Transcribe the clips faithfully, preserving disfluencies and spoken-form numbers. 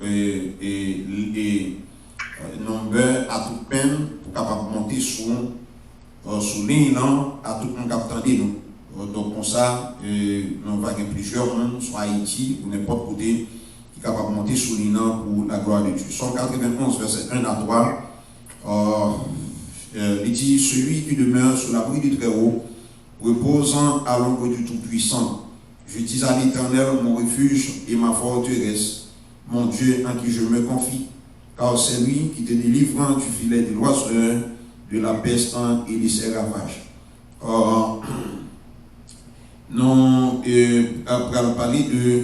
e, e, e, e, nonbè a tout penn pou kapab monte sou, e, sou liy lan a tout moun k ap tande nou. E, donk, konsa, e, nou va gen plizyè moun, swa Ayiti ou nenpòt kote, ki kapab monte sou liy lan pou la glwa de Dye. Sòm katrevenn onz, vèsè en a twa, e, e, li di, Celui qui demeure sous l'abri du Très-Haut repose à l'ombre du Tout-Puissant. Je dis à l'Éternel, mon refuge et ma forteresse, mon Dieu en qui je me confie, car c'est lui qui te délivre du filet de l'oiseleur, de la peste et de ses ravages. Euh, nou euh, pral pale de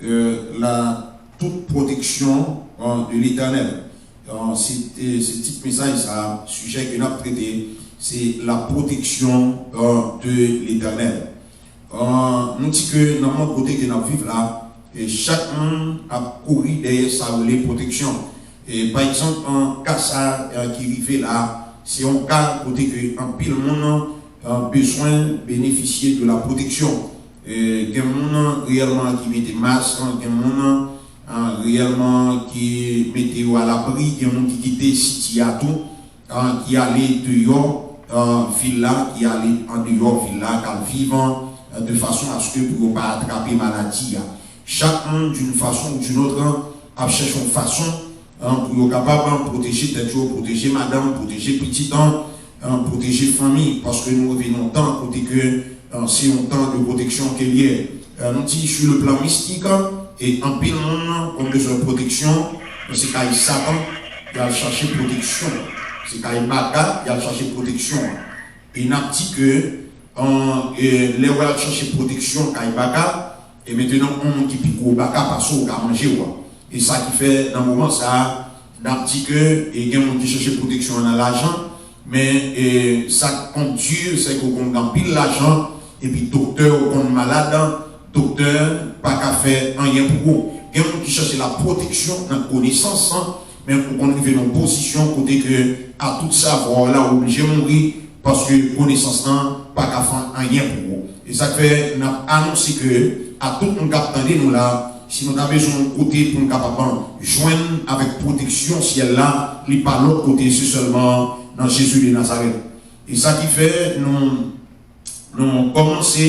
euh, la toute protection euh, de l'Éternel. Euh, se, euh, se tit mesaj sa, sijè ke n ap trete, se la protection euh, de l'Éternel. Euh, nou di ke nan mond kote ke n ap viv la, e chak moun ap kouri dèyè sa yo rele pwoteksyon. E pa egzanp, an ka sa euh, ki rive la, se yon ka kote ke anpil moun euh, bezwen benefisye de la protection. E gen moun reyèlman ki mete mas, gen moun euh, reyèlman ki mete yo alabri, gen moun ki kite siti a tou, euh, ki ale deyò euh, vil la, ki ale andeyò vil la, k al viv euh, de fason aske pou yo pa atrape maladi a. Chak moun, d'une façon ou d'une autre, ap chèche yon fason euh, pou yo kapab euh, pwoteje tèt yo, pwoteje madanm, pwoteje pitit, euh, pwoteje fanmi, paske nou rive nan yon tan kote ke euh, se yon tan de pwoteksyon ke l ye. Euh, nou di sou le plan mistik, e anpil moun konn bezwen pwoteksyon, men se kay Satan y al chache pwoteksyon. Se kay baka y al chache pwoteksyon. E n ap di ke an, e, lè w al chache pwoteksyon kay baka, e mentenan, yon moun ki pi gwo baka pase w ka manje w. E sa ki fè, nan moman sa a, n ap di ke e gen moun ki chache pwoteksyon an nan lajan, men e, sa k kondui, se ke w konn gen anpil lajan, epi doktè w konn malad, doktè pa ka fè anyen pou ou. Gen moun ki chache la pwoteksyon nan konesans, men ou konn rive nan yon pozisyon kote ke a tout savwa w la, ou oblije mouri, paske konesans lan pa ka fè anyen pou ou. E sa k fè n ap anonse ke a tout moun k ap tande nou la, si nou ta bezwen yon kote pou nou kapab jwenn avèk pwoteksyon syèl la, li pa lòt kote, se sèlman nan Jezi de Nazarèt. E sa ki fè nou, nou kòmanse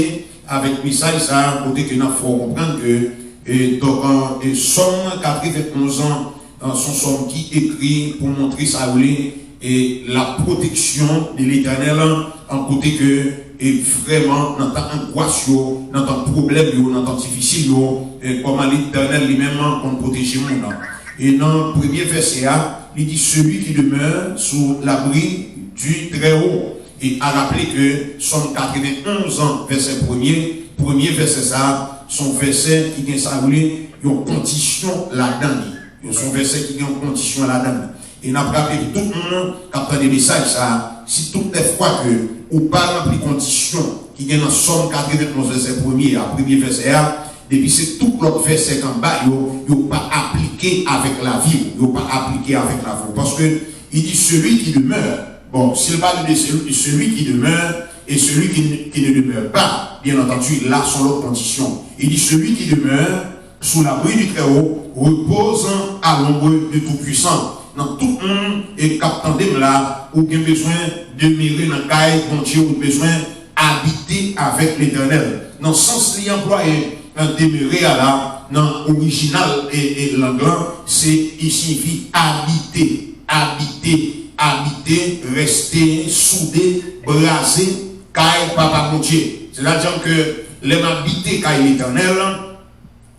avèk mesaj sa a, kote ke n ap fè w konprann ke, e, donk, e, Sòm katrevenn onz an, se yon sòm ki ekri pou montre sa yo rele e la protection de l'Éternel, an kote ke e vrèman nan tan angwas yo, nan tan pwoblèm yo, nan tan difisil yo, e kòman Letènèl li menm konn pwoteje moun nan. E nan premye vèsè a, li di, Celui qui demeure sous l'abri du Très-Haut. E a raple ke Sòm katrevenn onz an, vèsè premye, premye vèsè sa a, se yon vèsè ki gen sa rele yon kondisyon ladan li. Yo se yon vèsè ki gen yon kondisyon ladan li. E n ap raple pou tout moun k ap tande mesaj sa a, si tout lè fwa ke ou pa ranpli kondisyon ki gen nan Sòm katrevenn onz vèsè premye a, premye vèsè a, depi se tout lòt vèsè k anba yo, yo pa aplike avèk lavi w, yo pa aplike avèk lavi w. Paske li di, Celui qui demeure, bon, si l pale de celui, celui qui demeure et celui qui, qui ne demeure pas, bien entendu, la se yon lòt kondisyon. Li di, Celui qui demeure sous l'abri du Très-Haut repose à l'ombre du Tout-Puissant. Nan tout moun e k ap tande m la, ou gen bezwen demere nan kay Bondye, ou bezwen abite avèk Letènèl. Nan sans li anplwaye nan demere a la, nan orijinal e, e lang lan, se, li siyifi abite, abite, abite, reste, soude, braze, kay Papa Bondye. Sètadi ke lè m abite kay Letènèl,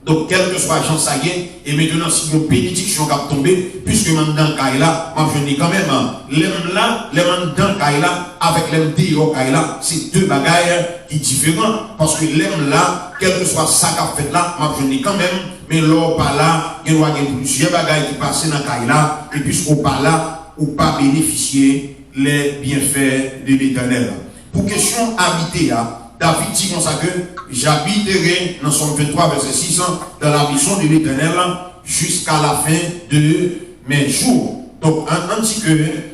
donk, kèlkeswa jan sa ye, e mentnan, si yon benediksyon k ap tonbe, piske m anndan kay la, m ap jwenn li kanmenm. Lè m la, lè m anndan kay la, avèk lè m deyò kay la, se de bagay ki diferan. Paske lè m la, kèlkeswa sa k ap fèt la, m ap jwenn li kanmenm. Men lè w pa la, gen dwa gen plizyè bagay ki pase nan kay la, e piske w pa la, ou pa benefisye les bienfaits de l'Éternel. Pou kesyon abite a, David di konsa ke, J'habiterai, nan Sòm venntwa, vèsè sis, dans la maison de l'Éternel jusqu'à la fin de mes jours. Donk, ann, ann di ke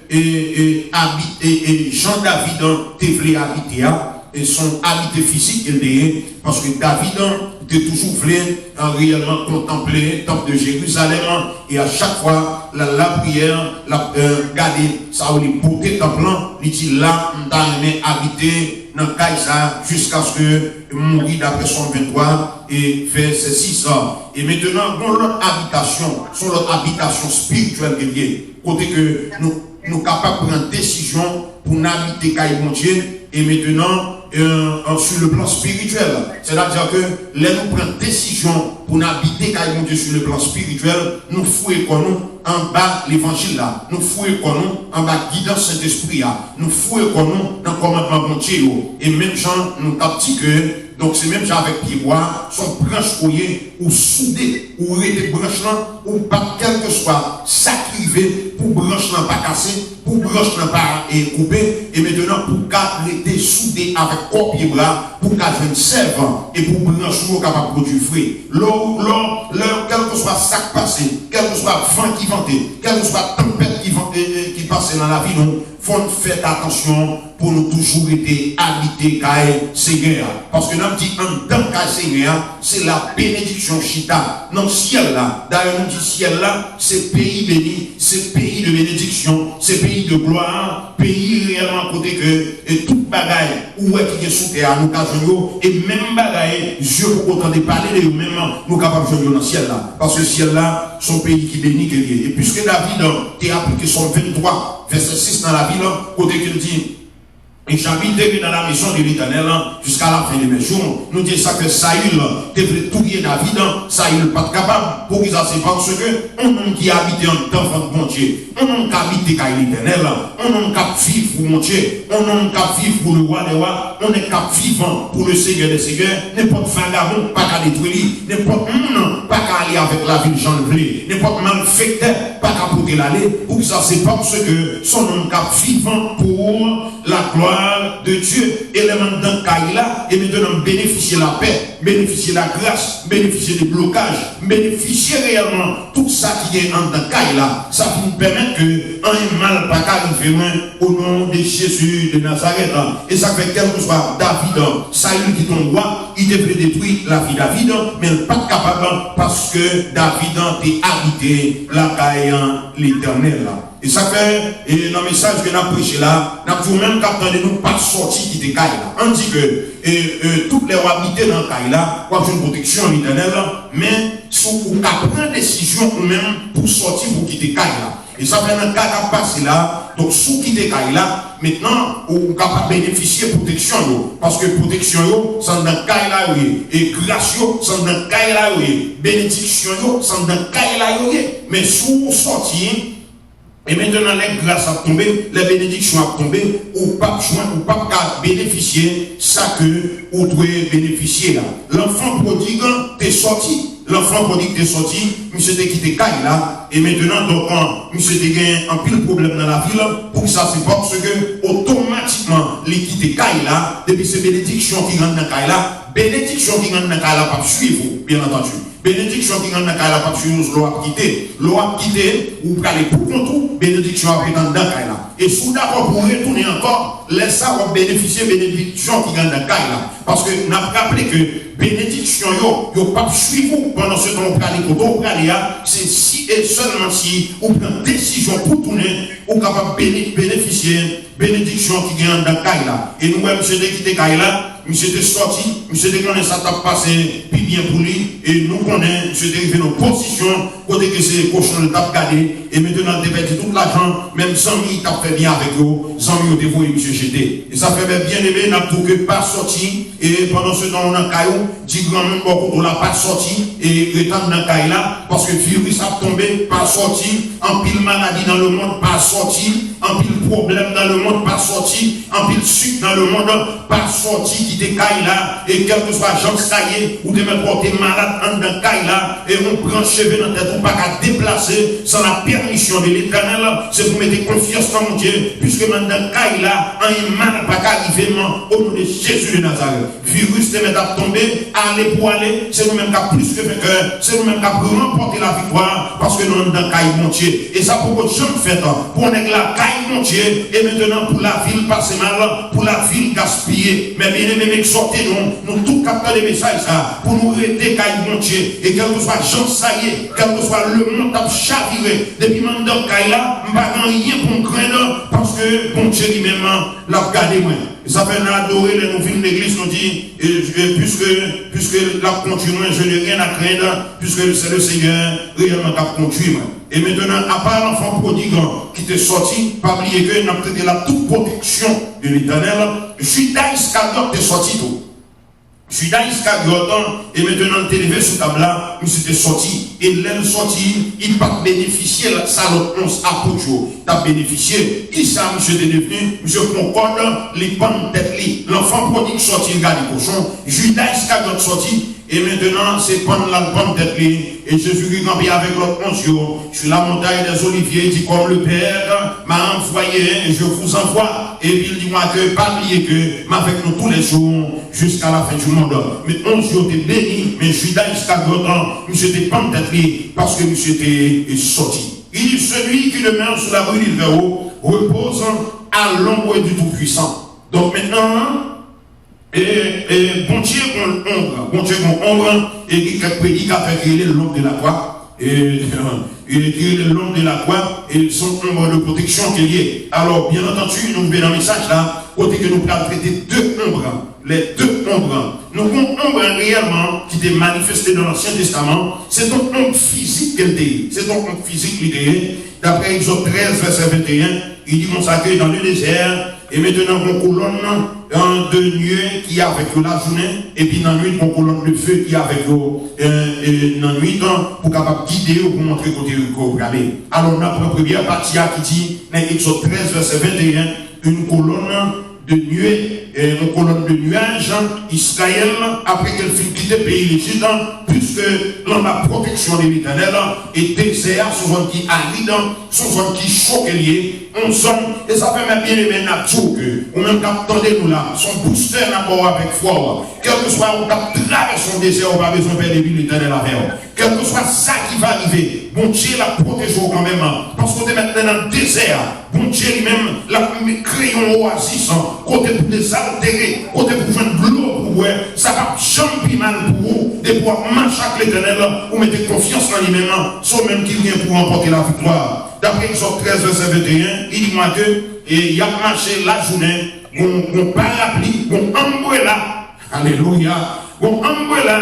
e, e, abi, e, e, jan David te vle abite a, se yon abite fizik ke l te ye, paske David te toujou vle reyèlman kontanple tanp de Jerizalèm, e a chak fwa l al lapriyè, l ap gade sa yo, li pote tanp lan, li di, la m ta renmen abite nan kay sa a jiskaske m mouri, daprè Sòm venntwa e vèsè sis. E mentnan, gon lòt abitasyon, se yon lòt abitasyon espirityèl ke l ye, kote ke nou, nou kapab pran desizyon pou n abite kay Bondye, e mentnan, euh, sur le plan spirituel. Sètadi ke lè nou pran desizyon pou n abite kay Bondye sur le plan spirituel, nou foure kò nou anba levanjil la, nou foure kò nou anba gidans Sentespri a, nou foure kò nou nan kòmandman Bondye yo. E menm jan nou t ap di ke, donk, se menm jan avèk pyebwa, se yon branch ou ye, ou soude, ou rete branch lan, ou bat kèlkeswa sa k rive pou branch lan pa kase, pou branch lan pa, e, koupe, e mentnan pou ka rete soude avèk kò pyebwa, pou ka jwenn sèv, e pou branch ou yo kapab pwodui fwi. Lè w, lè w, lè, kèlkeswa sa k pase, kèlkeswa van ki vante, kèlkeswa tanpèt ki van-, e, e, ki pase nan lavi nou, fò n fè atansyon pou nou toujou rete abite kay Senyè a. Paske n ap di anndan kay Senyè a, se la benediksyon chita nan syèl la. Dayè, nou di syèl la, se peyi beni, se peyi de benediksyon, se peyi de glwa, peyi reyèlman kote ke, e, tout bagay ou wè ki gen sou tè a, nou ka jwenn yo, e menm bagay zye poko tande pale de yo menm, nou kapab jwenn yo nan syèl la. Paske syèl la, se yon peyi ki beni ke l ye. E piske David te aplike Sòm venntwa, vèsè sis nan lavi l, kote ke l di, et j'habiterai dans la maison de l'Éternel jusqu'à la fin de mes jours. Nou di sa ke Sayil te vle touye David, Sayil pa t kapab. Poukisa? Se paske yon nonm ki abite anndan vant Bondye, yon nonm k abite kay Letènèl, yon nonm k ap viv pou Bondye, yon nonm k ap viv pou le Roi des rois, yon nèg k ap viv pou le Seigneur des seigneurs, nenpòt vagabon pa ka detwi li, nenpòt moun pa ka ale avèk lavi l jan l vle, nenpòt malfektè pa ka pote l ale. Poukisa? Se paske se yon nonm k ap viv pou la gloire de Dieu. E lè m anndan kay la, e mentnan m benefisye lapè, m benefisye lagras, m benefisye deblokaj, m benefisye reyèlman tout sa ki gen anndan kay la. Sa vin pèmèt ke anyen mal pa ka rive mwen, o non de Jezi de Nazarèt. E sa k fè, kèlkeswa David, Sayil ki te yon wa, li te vle detwi lavi David, men l pa t kapab, paske David te abite lakay Letènèl. E sa fè, e nan mesaj ke n ap preche la, n ap di w menm k ap tande nou, pa sòti kite kay la. Ann di ke, e, e, tout lè w abite nan kay la, w ap jwenn pwoteksyon Letènèl, men si w ka pran desizyon ou menm pou sòti, pou kite kay la. E sa fè nan ka k ap pase la, donk, si w kite kay la, mentnan, ou, ou kapab benefisye pwoteksyon yo. Paske pwoteksyon yo, se anndan kay la yo ye. E gras yo, se anndan kay la yo ye. Benediksyon yo, se anndan kay la yo ye. Men si w sòti, e mentnan, lè gras ap tonbe, lè benediksyon ap tonbe, ou p ap jwenn, ou p ap ka benefisye sa ke ou dwe benefisye a. Lanfan pwodig te sòti. Lanfan pwodig te sòti, misye te kite kay la, e mentnan, donk, misye te gen anpil pwoblèm nan lavi l. Poukisa? Se paske otomatikman li kite kay la, depi se benediksyon ki rann nan kay la, benediksyon ki rann nan kay la p ap swiv ou, byen antandi. Benediksyon ki rann nan kay la p ap swiv ou lè w ap kite. Lè w ap kite, ou prale pou kont ou, benediksyon ap ret anndan kay la. E si w dakò pou w retounen ankò, lè sa a w ap benefisye benediksyon ki anndan kay la. Paske n ap raple ke benediksyon yo, yo p ap swiv ou pandan se tan ou prale kote ou prale a, se si e sèlman si ou pran desizyon pou tounen, ou kapab bene-, benefisye benediksyon ki gen anndan kay la. E nou wè misye te kite kay la, misye te sòti, misye te konnen sa t ap pase pi byen pou li, e nou konnen misye te rive nan pozisyon kote ke se kochon l t ap gade, e mentnan l te pèdi tout lajan, menm zanmi l t ap fè byen avèk yo, zanmi yo te voye misye jete. E sa fè, byeneme, n ap di w ke pa sòti, e pandan se tan ou nan kay ou, di granmoun bò kote w la pa sòti, e ret anndan kay la, paske viris ap tonbe, pa sòti, anpil maladi nan lemonn, pa sòti, anpil pwoblèm nan lemonn, pa sòti, anpil sik nan lemonn, pa sòti kite kay la, e kèlkeswa jan sa ye, ou te mèt wè w te malad anndan kay la, e yon branch cheve nan tèt ou pa ka deplase san la pèmisyon de Letènèl, se pou mete konfyans nan Bondye, piske m anndan kay la, anyen mal pa ka rive m, o non de Jezi de Nazarèt. Viris te mèt ap tonbe, ale pou ale, se nou menm k ap plis ke venkè, se nou menm k ap ranpòte laviktwa, paske nou anndan nan kay Bondye. E sa poko janm fèt pou yon nèg lakay Bondye, e mentnan pou lavi l pase mal, pou lavi l gaspiye. Men byeneme, m egzòte nou, nou tout k ap tande mesaj sa, pou nou rete kay Bondye. E kèlkeswa jan sa ye, kèlkeswa lemonn ap chavire, depi m anndan kay la, m pa gen anyen pou m krenn, paske Bondye li menm, l ap gade mwen. E sa fè n adore lè nou vin legliz, nou di, e, e, puisque, puisque l ap kondui mwen, je n'ai rien à craindre, puisque c'est le Seigneur réellement k ap kondui mwen. E mentnan, apa lanfan pwodig ki te sòti, pa bliye ke n ap trete la tout pwoteksyon de Letènèl, Jida Iskaryòt te sòti tou. Jida Iskaryòt, e mentnan l te leve sou tab la, misye te sòti. E lè l sòti, li pa t benefisye sa lòt onz apot yo t ap benefisye. Kisa misye te devni? Misye pran kòd, li pann tèt li. Lanfan pwodig sòti, l gade kochon. Jida Iskaryòt sòti, e mentnan se pann l al pann tèt li. E Jezi ki kanpe avèk lòt onz yo, sur la montagne des Oliviers, il dit, comme le Père m'a envoyé, je vous envoie. Epi l di, moi, que, pa bliye ke m avèk nou tous les jours, jusqu'à la fin du monde. Men onz yo te beni, men Jida Iskaryòt, misye te pann tèt li, paske misye te sòti. Il dit, celui qui demeure sous l'abri du Très-Haut repose à l'ombre du Tout-Puissant. Donk mentnan, e, e, Bondye gon onb, Bondye gon onb, e gen kèk predikatè ki rele l'ombre de la croix. E, e ki rele l'ombre de la croix, e se yon onb de pwoteksyon ke l ye. Alò, byen antandi, nou rive nan mesaj la, kote ke nou pral trete de onb, les deux ombres. Nou gon onb reyèlman ki te manifeste nan Ansyen Testaman, se t on onb fizik ke l te ye. Se t on onb fizik li te ye. Daprè Egzòd trèz, vèsè venteyen, li di konsa ke dans le désert, e mentnan gon kolòn, euh, de nuée ki avèk yo lajounen, epi nan nwit gon kolòn de feu ki avèk yo, euh, euh, nan nwit, pou kapab gide yo pou montre kote yo prale. Alò, n ap pran premyè pati a ki di, nan Egzòd trèz, vèsè venteyen, une colonne de nuée, euh, une colonne de nuages, Israël, après ke l fin kite peyi Lejip, puisque l anba pwoteksyon de Letènèl, e dezè a se yon zòn ki arid, se yon zòn ki cho ke l ye, yon zòn, e sa fè, men byeneme, n ap di w ke, ou menm k ap tande nou la, se yon boustè n ap ba w avèk fwa w. Kèlkeswa ou t ap travèse yon dezè, ou pa bezwen pè depi Letènèl avè w. Kèlkeswa sa ki va rive, Bondye l ap pwoteje w kanmenm, paske w te mèt nan dezè a. Bondye li menm, l ap kreye yon oazis, kote pou dezaltere, kote pou jwenn dlo pou bwè. Sa p ap janm pi mal pou ou, depi w ap mache ak Letènèl, ou mete konfyans nan li menm, se ou menm ki gen pou ranpòte laviktwa. Daprè Egzòd trèz, vèsè venteyen, li di konsa ke, e, y ap mache lajounen, gon, gon parapli, gon anbrela, alelouya, gon anbrela,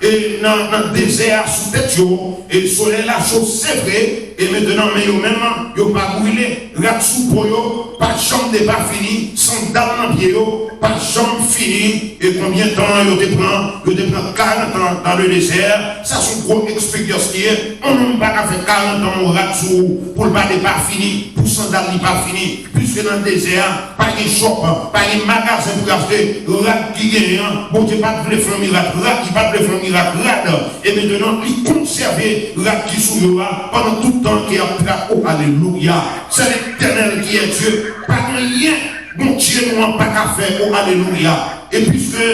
e, nan, nan dezè a sou tèt yo, e solèy la cho, se vre, e mentnan, men yo menm, yo pa brile, rad sou po yo pa janm depafini, sandal nan pye yo pa janm fini, e konbyen tan yo te pran, yo te pran karant an dans le désert, sa se yon gwo eksperyans li ye, yon nonm pa ka fè karant an yon rad sou ou, pou l pa depafini, pou sandal li pa fini, piske nan dezè a, pa gen shop, pa gen magazen pou achte rad ki genyen an. Bondye pa t vle fè yon mirak rad, li pa t vle fè yon mirak rad. E mentnan, li konsève rad ki sou yo a pandan tout tan ke y ap tra-, o, alelouya! C'est l'Éternel qui est Dieu. Pa gen anyen Bondye nou an pa ka fè, o, alelouya! E piske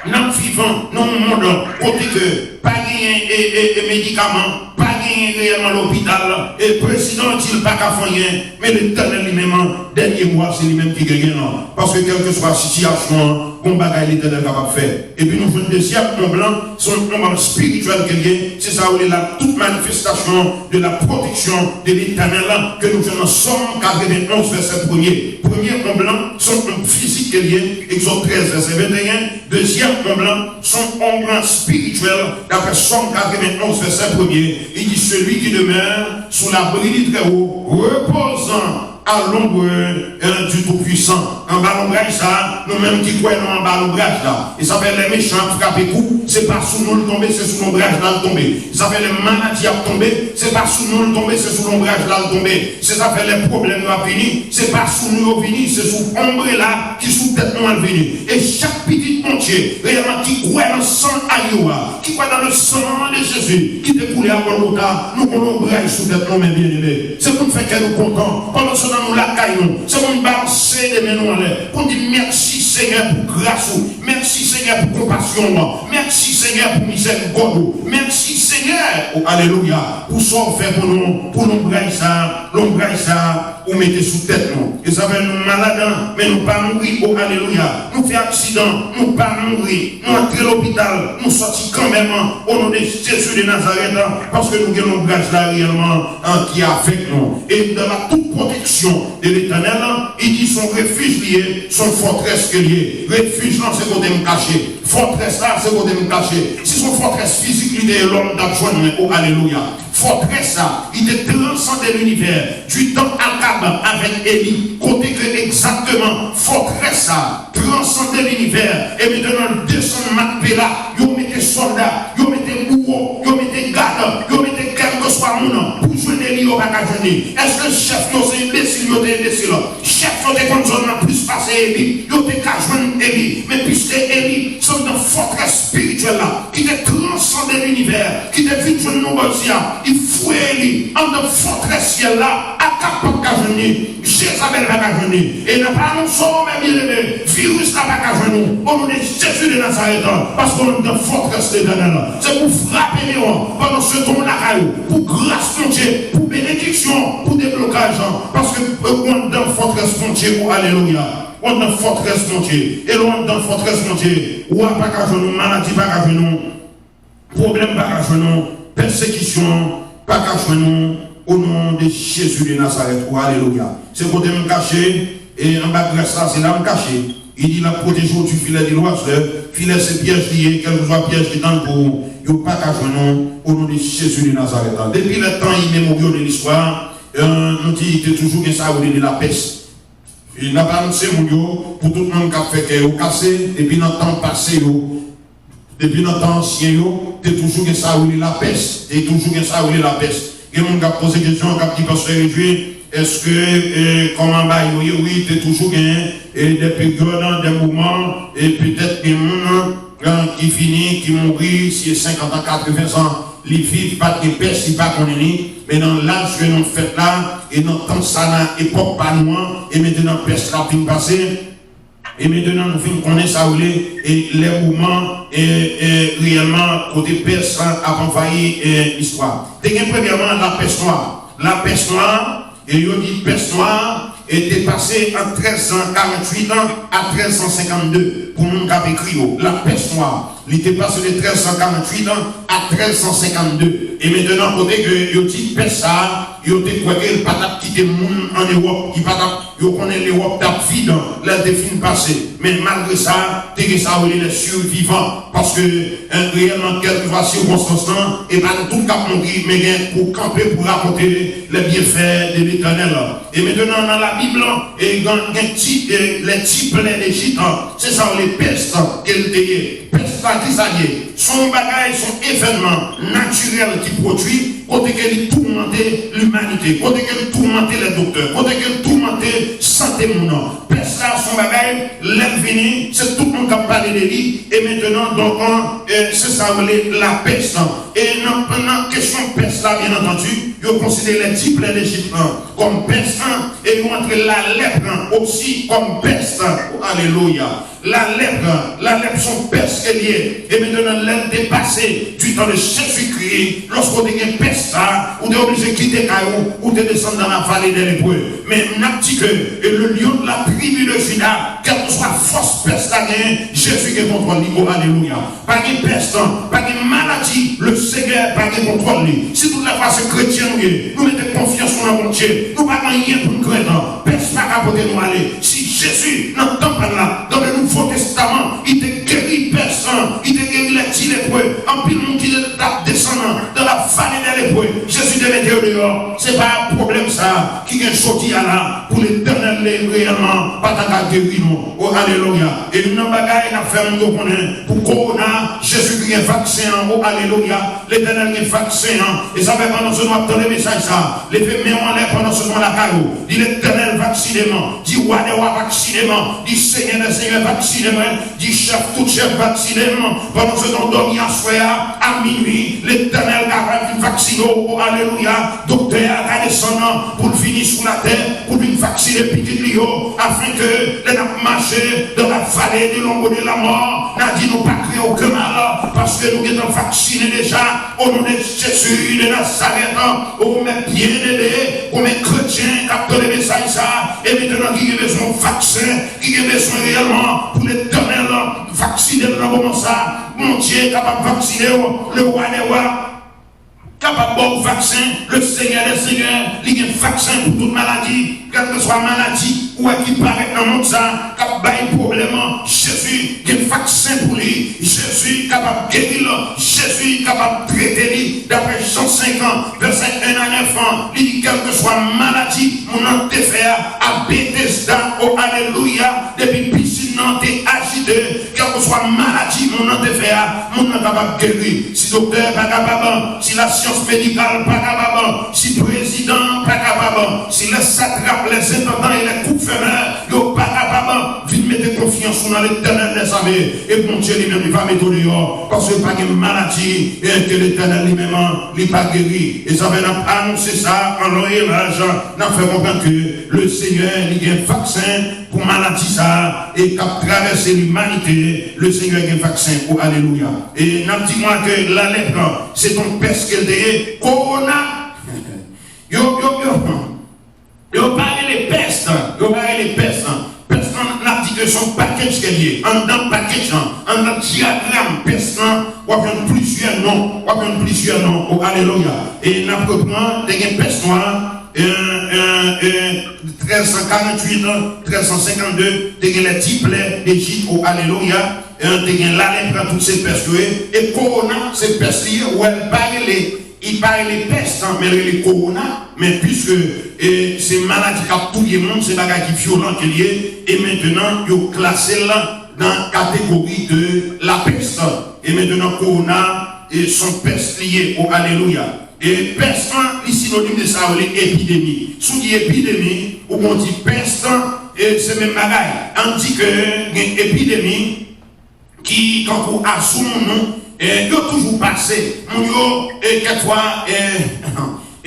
n ap vivan nan yon mond kote ke pa genyen e, e, e medikaman, pa genyen reyèlman lopital, e prezidan an di l pa ka fè anyen, men Letènèl li menm, dènye mo a, se li menm ki genyen l. Paske kèlkeswa sitiyasyon an, gon bagay Letènèl kapab fè. Epi nou jwenn dezyèm onb lan, se yon onb espirityèl ke l ye, se sa yo rele la toute manifestation de la protection de l'Éternel ke nou jwenn nan Sòm katrevenonz, vèsè premye. Premye onb lan, se yon onb fizik ke l ye, Egzòd trèz, vèsè venteyen. Dezyèm onb lan, se yon onb espirityèl, daprè Sòm katrevenonz, vèsè premye, li di, celui qui demeure sous l'abri du Très-Haut repose à l'ombre, euh, du Tout-Puissant. Anba lonbraj sa, nou menm ki kwè nou anba lonbraj la. E sa fè lè mechan ap frape kou, se pa sou nou l tonbe, se sou lonbraj la l tonbe. E sa fè lè maladi ap tonbe, se pa sou nou l tonbe, se sou lonbraj la l tonbe. Se sa fè lè pwoblèm yo ap vini, se pa sou nou yo vini, se sou onbrela ki sou tèt nou an l vini. E chak pitit Bondye, reyèlman ki kwè nan san agno a, ki kwè nan le sang de Jésus ki te koule a Golgotha, nou gon lonbraj sou tèt nou, men byeneme. Se pou n fè kè nou kontan. Pandan se tan nou lakay nou, se pou n balanse de men nou anlè, pou n di, mèsi, Senyè, pou gras ou. Mèsi, Senyè, pou konpasyon w. Mèsi, Senyè, pou mizèrikòd ou. Mèsi, Senyè, o alelouya, pou sa w fè pou nou, pou lonbraj sa, lonbraj sa ou mete sou tèt nou. E sa fè nou malad, men nou pa mouri, o alelouya. Nou fè aksidan, nou pa mouri. Nou antre lopital, nou sòti kanmenm, o non de Jezi de Nazarèt, paske nou gen lonbraj la reyèlman, an, ki avèk nou. E nan la tout pwoteksyon de Letènèl, li di se yon refij li ye, se yon fòtrès ke li ye. Refij lan se kote m kache. Fòtrès la se kote m kache. Si se yon fòtrès fizik li te ye, lòm t ap jwenn mwen, o alelouya. Fòtrès la, li te transande linivè, du temps Akab avèk Eli, kote ke egzakteman fòtrès la transande linivè, e mentnan l desann Makpela, yo mete sòlda, yo mete bouwo, yo mete gad, yo mete kèlkeswa moun pou jwenn Eli, yo pa ka jwenn li. Èske chèf yo se enbesil, yo te enbesil? Chèf yo te konn zòn nan plis pase Eli, yo te ka jwenn Eli. Men piske Eli se anndan fòtrès espirityèl la ki te transande linivè, ki te vin jwenn nou bò isi a, li fouye Eli anndan fòtrès syèl la. Akab pa t ka jwenn li, Jezabèl pa ka jwenn li. E n ap anonse w, mè byeneme, viris la pa ka jwenn ou, o non de Jezi de Nazarèt, paske w anndan fòtrès Letènèl. Se pou frape men w pandan se tan w lakay ou, pou gras Bondye, pou benediksyon, pou deblokaj, paske w anndan fòtrès Bondye, o alelouya. W anndan fòtrès Bondye. E lè w anndan fòtrès Bondye, wa pa ka jwenn ou, maladi pa ka jwenn ou, pwoblèm pa ka jwenn ou, pèsekisyon pa ka jwenn ou, o non de Jezi de Nazarèt, o alelouya. Se kote m kache, e anba gras la, se la m kache. Li di l ap pwoteje w du filet de l'oiseleur. Filè se pyèj li ye, kèlkeswa pyèj li tann pou ou, yo pa ka jwenn ou, o non de Jezi de Nazarèt. Depi lè tan imemoryal de listwa, e, nou di te toujou gen sa yo rele lapès. E n ap anonse moun yo, pou tout moun k ap fè kè yo kase, depi nan tan pase yo, depi nan tan ansyen yo, te toujou gen sa yo rele lapès. Te toujou gen sa yo rele lapès. Gen moun k ap poze kesyon, k ap di, pastè Edwin, èske, e, kòman bagay yo ye? Wi, te toujou gen, e, de peryòd, de moman, e petèt gen moun, e, ki fini, ki mouri, si e senkant an, katreven an, li viv, pa t gen pès, li pa konnen li. Men nan laj ke nou fèt la, e nan tan sa, nan epòk pa nou an, e mentnan pès la vin pase, e mentnan nou fin konnen sa yo rele, e lè moman, e, e reyèlman kote pès la ap anvayi, e, listwa. Te gen premyèman lapès nwa. Lapès nwa, e yo di pès nwa, e te pase ant trèz san karanntuit an a trèz san senkannde, pou moun k ap ekri yo. Lapès nwa, li te pase de trèz san karanntuit an a trèz san senkannde. E mentnan, kote ke yo di pès sa a, yo te kwè ke l pa t ap kite moun ann Ewòp, ki pa t ap, yo konnen Lewòp t ap vid lè l te fin pase. Men malgre sa, te gen sa yo rele les survivants. Paske, e, reyèlman, kèlkeswa sikonstans lan, e pa nou tout k ap mouri, men gen pou kanpe pou rakonte les bienfaits de Letènèl. E mentnan, nan Labib lan, e gen, gen ti, e, les dix plaies d'Égypte, se sa yo rele pès ke l te ye. Pès la, ki sa l ye? Se yon bagay, se yon evènman natirèl ki pwodui, kote ke li toumante limanite, kote ke li toumante lè doktè, kote ke li toumante sante moun nan. Pès la, se yon bagay, lè l vini, se tout moun k ap pale de li, e mentnan, donk, e, se sa yo rele lapès. E nan, nan kesyon pès la, byen antandi, yo konsidere les dix plaies d'Égypte lan kòm pès, e yo antre lalèp lan osi kòm pès. Alelouya. Lalèp, lalèp se yon pès ke l ye. E mentnan, lè l te pase, du temps de Jésus-Christ, lòske w te gen pès sa, ou te oblije kite kay ou, ou te desann dans la vallée des lépreux. Men n ap di ke, e, le lion de la tribu de Juda, kèlkeswa fòs pès la genyen, Jezi gen kontwòl li. O, alelouya. Pa gen pès, pa gen maladi, le Senyè pa gen kontwòl li. Si tout lè fwa se kretyen nou ye, nou mete konfyans nou nan Bondye, nou pa gen anyen pou n krent. Pès pa ka pote nou ale. Si Jezi nan tanp la, dans le Nouveau Testament, li te geri pès, li te geri les dix lépreux, anpil moun ki te t ap desann dans la vallée des lépreux, Jezi te mete yo deyò. Se pa pwoblèm sa ki gen jodi a la, pou Letènèl li reyèlman pa ta ka geri nou. O, alelouya. E youn nan bagay n ap fè moun yo konnen, pou kowona, Jezi ki gen vaksen an. O, alelouya. Letènèl gen vaksen an. E sa fè pandan se nou ap tande mesaj sa, leve men w anlè pandan se nou lakay ou. Di, Letènèl, vaksine m. Di, Wa dè wa, vaksine m. Di, Senyè dè senyè, vaksine mwen. Di, Chèf tout chèf, vaksine m. Pandan se nou dòmi aswè a, a minui, Letènèl ka vin vaksine w. O, alelouya. Doktè a ka desann. an pou l vini sou latè, pou l vin vaksinen pitit li yo, afin ke lè n ap mache dans la vallée de l'ombre de la mort, n a di nou pa kreye okenn mal, paske nou gentan vaksinen deja, o non de Jezi de Nazarèt. O, men byeneme, konbyen kretyen k ap tande mesaj sa, e mentnan ki gen bezwen vaksen, ki gen bezwen reyèlman pou Letènèl vaksinen l nan moman sa, Bondye kapab vaksinen w, le wa dè wa kapab ba w vaksen, le Senyè dè senyè, li gen vaksen pou tout maladi, kèlkeswa maladi ou wè ki parèt nan mond sa, k ap bay pwoblèm, Jezi gen vaksen pou li, Jezi kapab geri l, Jezi kapab trete li, daprè Jan senk an, vèsè en a nèf an, li di kèlkeswa maladi moun nan te fè a, a Betesda, o alelouya, depi pisin nan te ajite, kèlkeswa maladi moun nan te fè a, moun nan kapab geri. Si doktè pa kapab, si lasyans medikal pa kapab, si prezidan pa kapab, si lè satrap, lè entandan e lè gouvènè, yo pa kapab, vin mete konfyans ou nan Letènèl dèzame, e Bondye li menm li va mete w deyò, paske pa gen maladi, e ke Letènèl li menm li pa geri. E sa fè n ap anonse sa an lon e laj, n ap fè konprann ke le Senyè li gen vaksen pou maladi sa a, e k ap travèse limanite, le Senyè gen vaksen pou, alelouya. E n ap di mwen ke lalèpre, se t on pès ke l te ye, kowona. Yo, yo, yo, yo pa rele pès, yo pa rele pès. Pès lan, n ap di ke se yon package ke l ye. Anndan package lan, anndan dyagram pès lan, w ap jwenn plizyè non, w ap jwenn plizyè non. O, alelouya. E n ap reprann, te gen pès nwa, e, e, e, trèz san karanntuit, trèz san senkannde, te gen lè diplè Ejip, o, alelouya, e, te gen lalèpre, tout se pès yo ye, e kowona, se pès li ye, ou wè l pa rele, li pa rele pès lan, men l rele kowona, men piske, e, se maladi k ap touye moun, se bagay ki vyolan ke l ye, e mentnan, yo klase l nan kategori de lapès, e mentnan, kowona, e, se yon pès li ye, o, alelouya. E pès lan, li sinonim de sa yo rele epidemi. Si w di epidemi, oubyen w di pès, e se menm bagay. Ann di ke gen epidemi ki tankou Azoumounou, e yo toujou pase. Moun yo, e kèk fwa, e,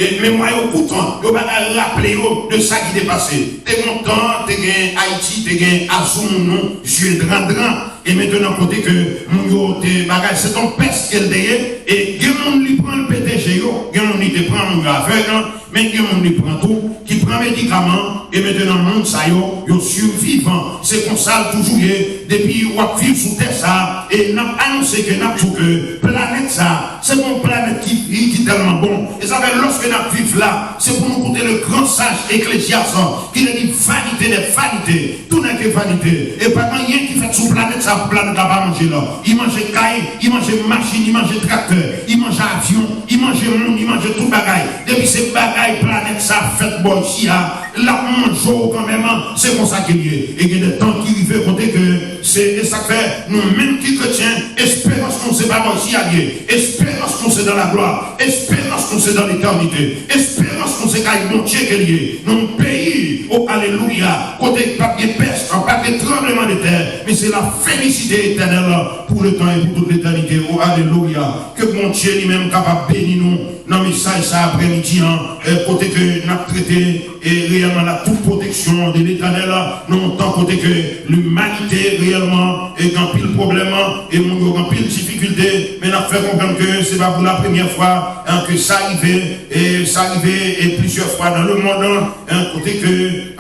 e memwa yo kout, yo pa ka raple yo de sa ki te pase. Te gen yon tan, te gen Ayiti, te gen Azoumounou, zye drandran. E mentnan kote ke moun yo te bagay, se t on pès ke l te ye, e gen moun li pran l pete je yo, gen moun li te pran moun yo avèg, men gen moun li pran tou, ki pran medikaman, e mentnan moun sa yo, yo sivivan. Se konsa l toujou ye, depi w ap viv sou tè sa, e n ap anonse ke n ap di w ke planèt sa, se yon planèt ki, ki, ki tèlman bon. E sa fè lòske n ap viv la, se pou nou koute le grand sage Ecclésiaste, ki te di vanité des vanités. Tout n'est que vanité. E pa gen anyen ki fèt sou planèt sa pou planèt la pa manje l. Li manje kay, li manje machin, li manje traktè, li manje avyon, li manje moun, li manje tout bagay. Depi se bagay planèt sa fèt bò isi a, l ap manje w kanmenm, se konsa ke l ye. E gen de tan ki rive kote ke se, e sa k fè nou menm ki kretyen, esperans nou se pa bò isi a l ye. Esperans nou se dans la gloire. Esperans nou se dans l'éternité. Esperans nou se kay Bondye ke l ye. Nan yon peyi, o alelouya, kote p ap gen pès, p ap gen tranbleman de tè, men se la felisite etènèl pou le tan e pou tout letènite. O alelouya. Ke Bondye li menm kapab beni nou nan mesaj sa aprèmidi an, e, kote ke n ap trete, e, reyèlman la tout pwoteksyon de Letènèl, nan yon tan kote ke limanite reyèlman, e, gen anpil pwoblèm, e moun yo gen anpil difikilte, men n ap fè konprann ke se pa pou la premyè fwa, e, ke sa rive, e sa rive, e, plizyè fwa nan lemonn, e, kote ke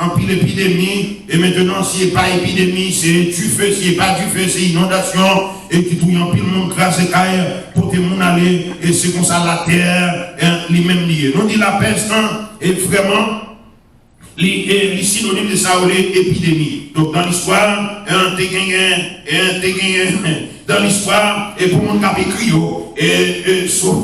anpil epidemi, e mentnan, si e pa epidemi, se dife, si e pa dife, se inondasyon, e ki touye anpil moun, kraze kay, pote moun ale, e se konsa latè, e, li menm li ye. Nou di lapès lan, e vrèman, li, e, li sinonim de sa yo rele epidemi. Donk, dans l'histoire, e, te genyen, e, te genyen, dans l'histoire, e pou moun k ap ekri yo, e, e, so,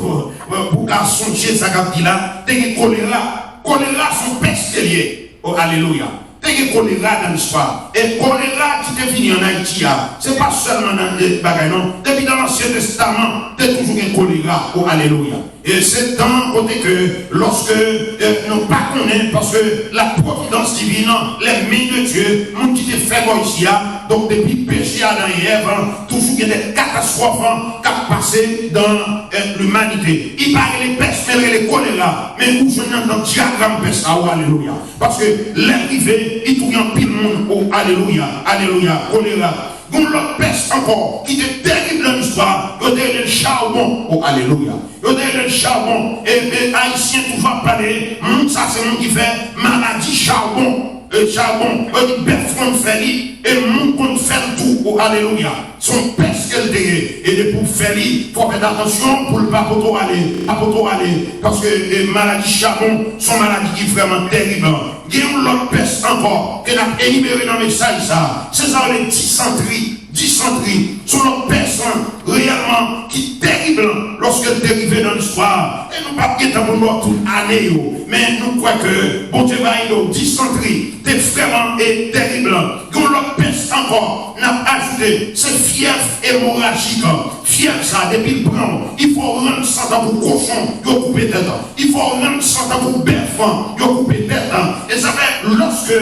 pou ka sonje sa k ap di la, te gen kolera. Kolera se yon pès ke l ye. O, alelouya. Te gen kolera dans l'histoire. E kolera ki te vini ann Ayiti a, se pa sèlman nan de bagay, non. Depi nan Ansyen Testaman, te toujou gen kolera. O, alelouya. E se tan kote ke, lòske, e, nou pa konnen, paske la providence divine, les mains de Dieu, moun ki te fè bò isi a, Donk, depi peche Adan e Èv, toujou gen de katastwòf k ap pase dan, eh, limanite. Li pa rele pès, men l rele kolera. Men ou jwenn nan, nan dyagram pès la, o alelouya. Paske lè l rive, li touye anpil moun, o alelouya, alelouya, kolera. Gon lòt pès ankò ki te terib nan listwa, yo te rele l charbon, o alelouya. Yo te rele l charbon. E, e Ayisyen toujou ap pale, moun sa se moun ki fè maladi charbon. E charbon, yo di bèf konn fè li, e moun konn fè l tou, o alelouya. Se yon pès ke l te ye. E depi w fè li, fò w fè atansyon pou l pa pote w ale, pa pote w ale. Paske, e, maladi charbon, se yon maladi ki vrèman terib. Gen yon lòt pès ankò ke n ap enimere nan mesaj sa a. Se sa yo rele disantri. Disantri, se yon lòt pès reyèlman ki terib lòske l te rive nan listwa. E nou p ap gen tan pou n ba w tout ane yo, men nou kwè ke Bondye va ede w. Disantri te vrèman e terib. Gen yon lòt pès ankò n ap ajoute, se fyèv emorajik. Fyèv sa, depi l pran w, li fè w rann san tankou kochon yo koupe tèt. Li fè w rann san tankou bèf yo koupe tèt. E sa fè, lòske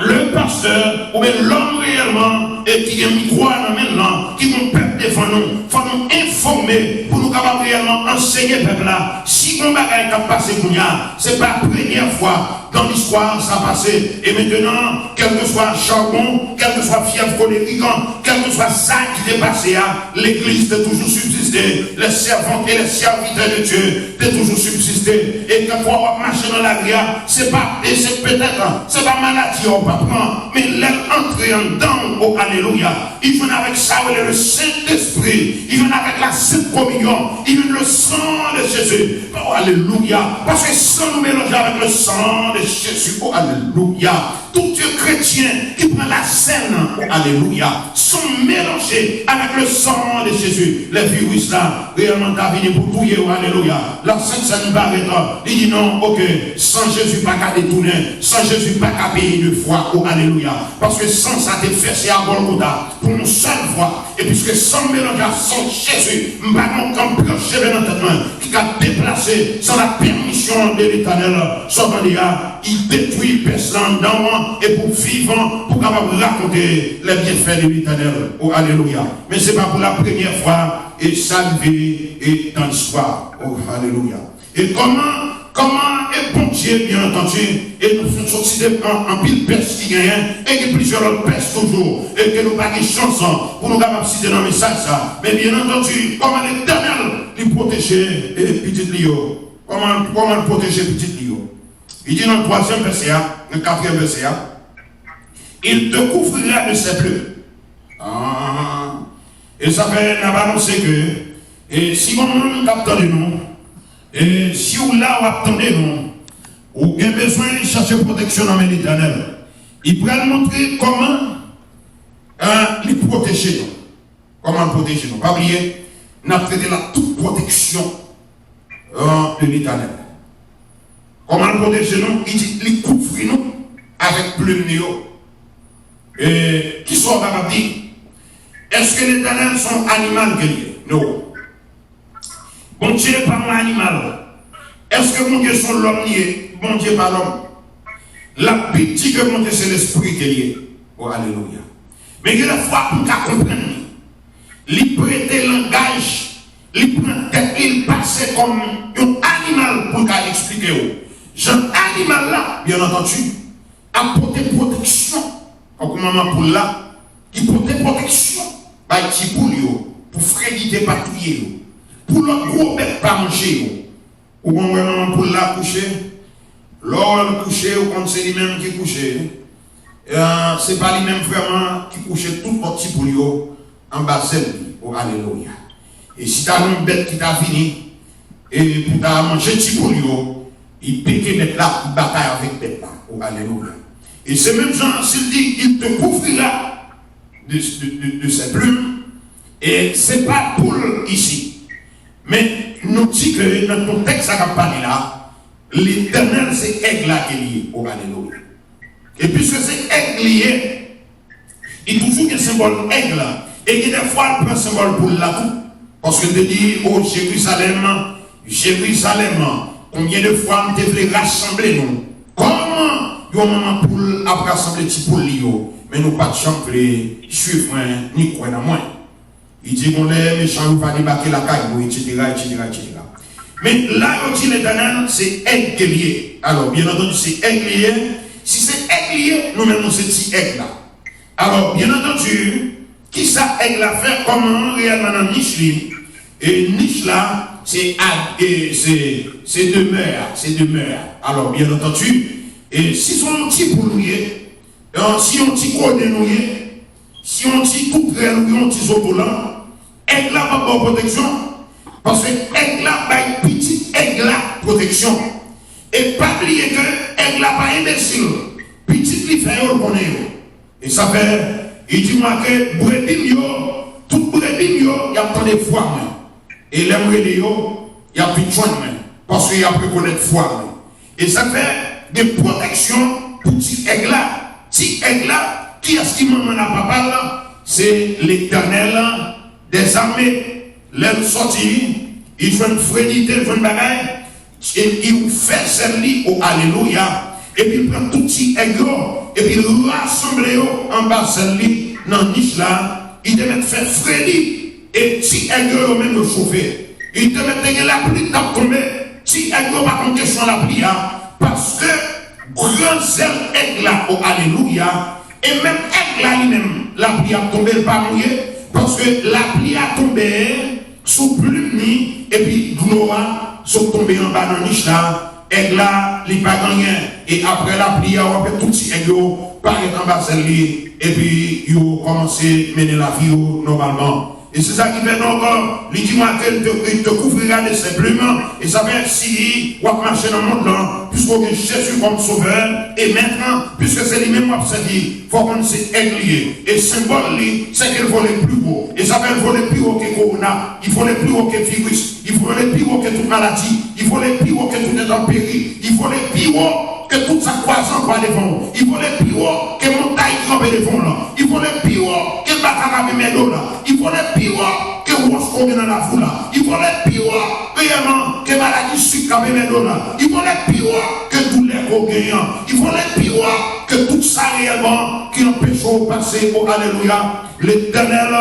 le pastè oubyen lòm reyèlman e ki gen mikwo a nan men l lan, ki gon pèp devan nou, fò nou enfòme pou nou kapab reyèlman anseye pèp la. Si gon bagay k ap pase kounye a, se pa premyè fwa dan listwa sa pase. E mentenan, kèlkeswa charbon, kèlkeswa fyèv kolerik, kèlkeswa sa ki te pase a, legliz te toujou sibsiste, les servantes et les serviteurs de Dieu te toujou sibsiste. E kèlkeswa w ap mache nan lari a, se pa, e se petèt, se pa maladi a w pa pran, men lè l antre anndan w, o alelouya, li jwenn avèk sa yo rele le Sentespri, li jwenn avèk la Sent Kominyon, li jwenn le sang de Jésus. O alelouya, paske san nou melanje avèk le sang de Jésus, o alelouya. Tout kretyen ki pran lasèn, o alelouya, san melanje avèk le sang de Jésus, lè viris la reyèlman ta vini pou touye w, alelouya, la Sent Sèn parèt, li di non, oke, san Jezi pa ka detounen, san Jezi pa ka peye de fwa, o alelouya, paske san sa te vèse a Gòlgota pou yon sèl fwa. E piske san m melanje ak san Jezi, m pa gen okenn branch cheve nan tèt mwen ki ka deplase san la pèmisyon de Letènèl. Sa w tande a, li detwi pès la anndan w e pou w viv, pou w kapab rakonte les bienfaits de Letènèl. O alelouya. Men se pa pou la premyè fwa e sa rive e dan listwa. O alelouya. E kòman, kòman e Bondye, byen antandi, e nou fin sot site an, anpil pès ki genyen, e gen plizyè lòt pès toujou, e ke nou pa gen chans pou nou kapab site nan mesaj sa. Men byen antandi, kòman Letènèl li pwoteje, e, pitit li yo? Kòman, kòman l pwoteje pitit li yo? Li di nan twazyèm vèsè a, nan katriyèm vèsè a, il te couvrira de ses plumes. Ah. E sa fè n ap anonse ke, e si gon moun k ap tande nou, e si w la w ap tande nou, ou gen bezwen chache pwoteksyon nan men Letènèl. Li pral montre kòman, eh, li pwoteje nou. Kòman l pwoteje nou? Pa bliye, n ap trete la tout pwoteksyon, eh, de Letènèl. Kòman l pwoteje nou? Li di, li kouvri nou avèk plim li yo. E kisa w kapab di? Èske Letènèl se yon animal ke l ye? No. Bondye pa yon animal. Èske Bondye se yon lòm li ye? Bondye pa lòm. Labib di ke Bondye se lespri ke l ye. O, alelouya. Men gen de fwa pou n ka konprann li. Li prete langaj, li pran tèt li, li pase kòm yon animal pou l ka eksplike w. Jan animal la, byen antandi, ap pote pwoteksyon, tankou manman poul la, ki pote pwoteksyon bay ti poul yo, pou fredite pa touye yo, pou lòt gwo bèt pa manje yo. Ou konn wè manman poul la kouche, lè w wè l kouche, ou konn se li menm ki kouche. E, se pa li menm vrèman ki kouche tout lòt ti poul yo anba zèl li. O, alelouya. E si ta gen yon bèt ki ta vini, e pou ta manje ti poul yo, li pete bèt la, li batay avèk bèt la. O, alelouya. E se menm jan, si l di, il te couvrira de, de, de, de ses plumes, e se pa poul isi. Men nou di ke nan kontèks sa k ap pale la, Letènèl se èg la ke li ye. O, alelouya. E piske se èg li ye, li toujou gen senbòl èg la. E gen de fwa l pran senbòl poul la tou. Paske l te di, o Jerizalèm, Jerizalèm, konbyen de fwa m te vle rasanble nou, kòm yon manman poul ap rasanble ti poul li yo. Men nou pa t janm vle swiv mwen ni kwè nan mwen. Li di, gon lè mechan yo va debake lakay nou, etsetera, etsetera, etsetera. Men la, yo di Letènèl se èg ke li ye. Alò, byen antandi, se èg li ye. Si se èg li ye, nou menm nou se ti èg la. Alò, byen antandi, kisa èg la fè, kòman reyèlman nan nich li? E nich la, se ad, e se, se demè a, se demè a. Alò, byen antandi, e si se yon ti poul ou ye, e si yon ti koden ou ye, si yon ti toutrèl ou ye, yon ti zotolan, èg la p ap ba w pwoteksyon, paske èg la bay pitit èg la pwoteksyon. E pa bliye ke èg la pa enbesil, pitit li fè yo, l konnen yo. E sa fè, li di mwen ke brebi m yo, tout brebi m yo, y ap tande vwa mwen. E lè m rele yo, y ap vin jwenn mwen, paske y ap rekonèt vwa mwen. E sa fè, gen pwoteksyon pou ti èg la. Ti èg la, kiyès ki manman l ak papa l? Se Letènèl dèzame. Lè l sòti, li jwenn fredi, li te jwenn bagay, e li ouvè zèl li, o alelouya, epi l pran tout ti èg yo, epi l rasanble yo anba zèl li nan nich la, li te mèt fè fredi, e ti èg yo, yo menm yo chofe. Li te mèt te gen lapli k t ap tonbe, ti èg yo pa konn kesyon lapli a, paske gran zèl èg la, o alelouya, e menm èg la li menm, lapli ap tonbe, l pa mouye, paske lapli a tonbe sou plim li, epi dlo a sot tonbe anba nan nich la, èg la, li pa gen anyen. E apre lapli a, w ap wè tout ti èg yo parèt anba zèl li, epi yo kòmanse mennen lavi yo nòmalman. E se sa ki fè donk, li di mwen ke l te, li te kouvri a de ses plumes, e sa fè si w ap mache nan mond lan, piske w gen Jezi kòm Sovè e Mèt, piske se li menm w ap sèvi, fò w konn se èg li ye. E senbòl li, se ke l vole pi wo. E sa fè l vole pi wo ke kowona, li vole pi wo ke viris, li vole pi wo ke tout maladi, li vole pi wo ke tout entènperi, li vole pi wo ke tout sa k kwaze ankò devan w, li vole pi wo ke montay ki kanpe devan w lan, li vole pi wo ke baka k ap enmède w la, li vole pi wo ke wòch ke w gen nan lavi w la, li vole pi wo reyèlman ke maladi sik k ap enmède w la, li vole pi wo ke doulè ke w genyen an, li vole pi wo ke tout sa reyèlman ki anpeche w pase, o alelouya. Letènèl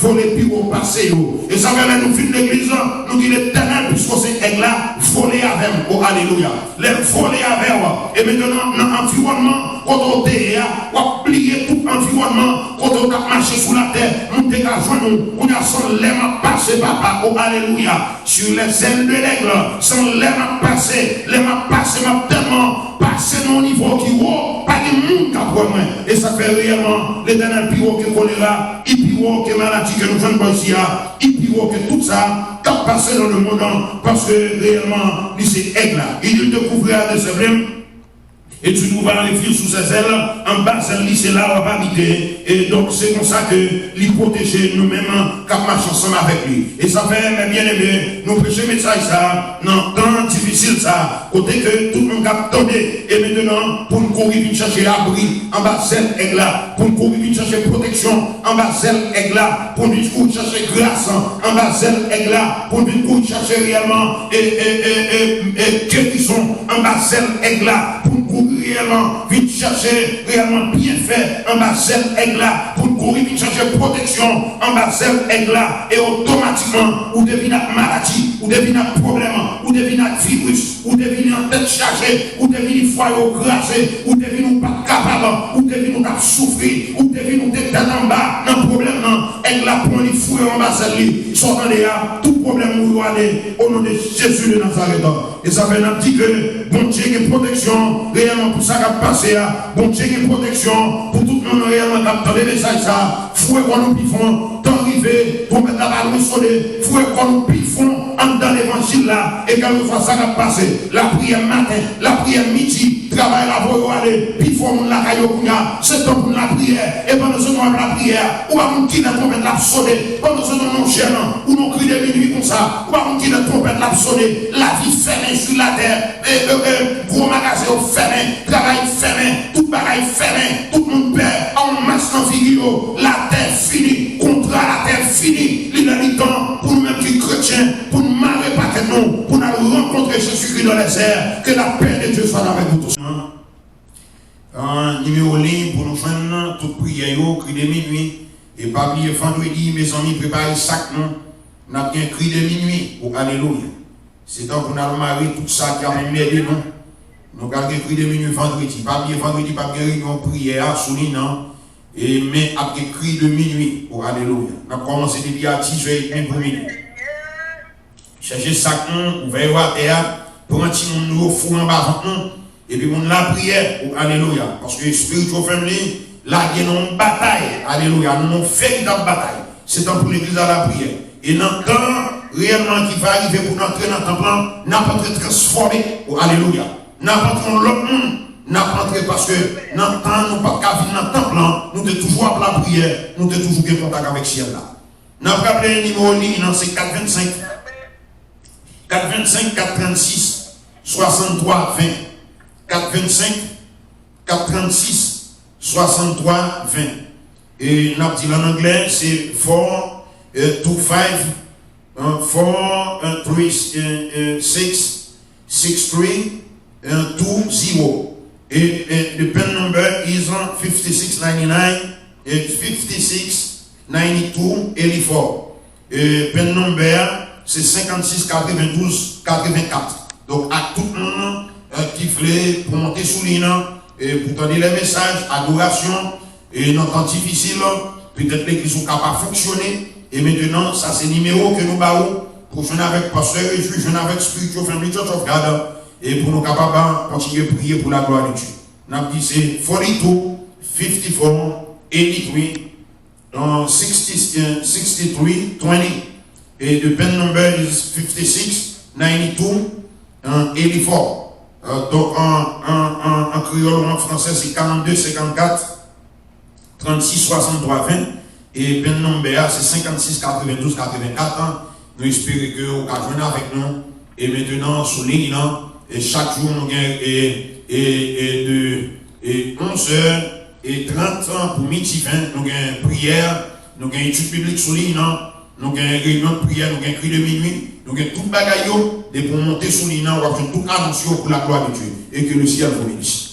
vole pi wo pase yo. E sa fè lè nou vin legliz, nou di Letènèl, piske w se èg la, vole avè m, o alelouya. Lè l vole avè w, e mentnan nan anviwònman kote w te ye a, w ap bliye tout anviwònman kote w t ap mache sou latè, moun te ka jwenn ou, kounye a se lè m ap pase, papa, o alelouya. Sur les ailes de l'aigle, se lè m ap pase, lè m ap pase, m ap tèlman pase nan yon nivo ki wo, pa gen moun k ap wè mwen. E sa fè reyèlman, Letènèl pi wo ke kolera, li pi wo ke maladi ke nou jwenn bò isi a, li pi wo ke tout sa k ap pase nan lemonn nan, paske reyèlman, li se èg la. Il te couvre de ses plumes, et tu trouveras refuge sous ses ailes, anba zèl li, se la w ap abite. E donk, se konsa ke li pwoteje nou menm k ap mache ansanm avèk li. E sa fè, mes bien-aimés, nou preche mesaj sa a nan tan difisil sa a, kote ke tout moun k ap tande, e mentnan, pou n kouri vin chache abri anba zèl èg la, pou n kouri vin chache pwoteksyon anba zèl èg la, pou n vin kouri chache gras anba zèl èg la, pou n vin kouri chache reyèlman e, e, e, e, e gerizon anba zèl èg la, pou n kouri reyèlman vin chache reyèlman byenfè anba zèl èg la, pou n kouri vin chache pwoteksyon anba zèl èg la, e otomatikman, ou te vin ak maladi, ou te vin ak pwoblèm, ou te vin ak viris, ou te vin an tèt chaje, ou te vin fwa yo kraze, ou te vin ou pa t kapab, ou te vin ou t ap soufri, ou te vin ou te tèt anba nan pwoblèm nan, èg la pran li foure anba zèl li. Sa w tande a, tout pwoblèm ou yo ale, o non de Jezi de Nazarèt. E sa fè n ap di ke Bondye gen pwoteksyon reyèlman pou sa k ap pase a. Bondye gen pwoteksyon pou tout moun reyèlman k ap tande mesaj sa a. Foure kò nou pi fon, tan rive, twonpèt la pa lwen sone. Foure kò nou pi fon anndan levanjil la, e kèlkeswa sa k ap pase, lapriyè maten, lapriyè midi, travay la voye yo ale, pi fò moun lakay yo kounye a, se tan pou n lapriyè, e pandan se tan w ap lapriyè a, ou pa konn kilè twonpèt la ap sone, pandan se tan non jèn an, ou non kri de minui konsa, ou pa konn kilè twonpèt la ap sone, lavi fèmen sou latè, e, e, e, gwo magazen yo fèmen, travay fèmen, tout bagay fèmen, tout moun pè, a yon mas nan figi yo, latè fini, kontra latè fini, li lè li tan pou nou menm ki kretyen, pou n mare pakèt nou, pou n al rankontre Jezikri dans les airs, que la paix de Dieu soit avec vous tous. Ah, nimewo liy pou nou jwenn tout priyè yo, kri de minui. E pa bliye vandredi, mezanmi, prepare sak nou. N ap gen kri de minui. O alelouya. Se tan pou n al mare tout sa ki ap anmède nou. Nou pral gen kri de minui vandredi. Pa bliye vandredi p ap gen reyinyon priyè a sou liy nan. E men ap gen kri de minui. O alelouya. N ap kòmanse depi a dizè edmi pou minui. Chèche sak nou, ouvè yo atè a, pran timoun nou yo, foure anba vant nou, epi moun lapriyè, o alelouya. Paske spiritual family lage nan yon batay, alelouya, nan yon veritab batay. Se tan pou legliz la lapriyè. E nan tan reyèlman ki va rive pou n antre nan tanp lan, n ap antre transfòme, o alelouya. N ap antre yon lòt moun, n ap antre paske nan tan nou pa t ka vin nan tanp lan, nou te toujou ap lapriyè, nou te toujou gen kontak avèk syèl la. N ap raple nimewo liy nan se kat vennsenk, kat vennsenk, kat trannsis, swasanntwa ven. Kat vennsenk, kat trannsis, swasanntwa ven. E n ap di l an anglè, se four two five, four three six, six three two zero. E, e, the pin number is fifty six ninety nine, fifty six ninety two eighty four. E, pin number a, se senkannsis katrevendouz katrevenkat. Donk, ak tout moun, e, ki vle pou monte sou liy nan, e, pou tande lè mesaj, adorasyon, e, nan tan difisil, petèt legliz ou ka pa fonksyone, e mentenan, sa se nimewo ke nou ba ou, pou jwenn avèk pastè Rejwi, jwenn avèk Spiritual Family Church of God, e pou nou kapab kontinye priye pou la glwa de Dye. N ap di se forty two fifty four eighty three, sixty three twenty. E the pin number is fifty six ninety two eighty four. Donk, an, an, an, an kreyòl ou an fransè, se quarante-deux cinquante-quatre trannsis swasanntwa ven. E pin number a, se senkannsis katrevendouz katrevenkat. Nou espere ke ou ka jwenn avèk nou. E mentenan, sou liy nan, e chak jou, nou gen, e, e, e de, e onz è e trant pou midi ven, nou gen priyè, nou gen etid biblik sou liy nan, nou gen reyinyon de priyè, nou gen kri de minui, nou gen tout bagay yo, depi w monte sou liy nan, w ap jwenn tout anons yo pou la glwa de Dye. E ke le syèl vous bénisse.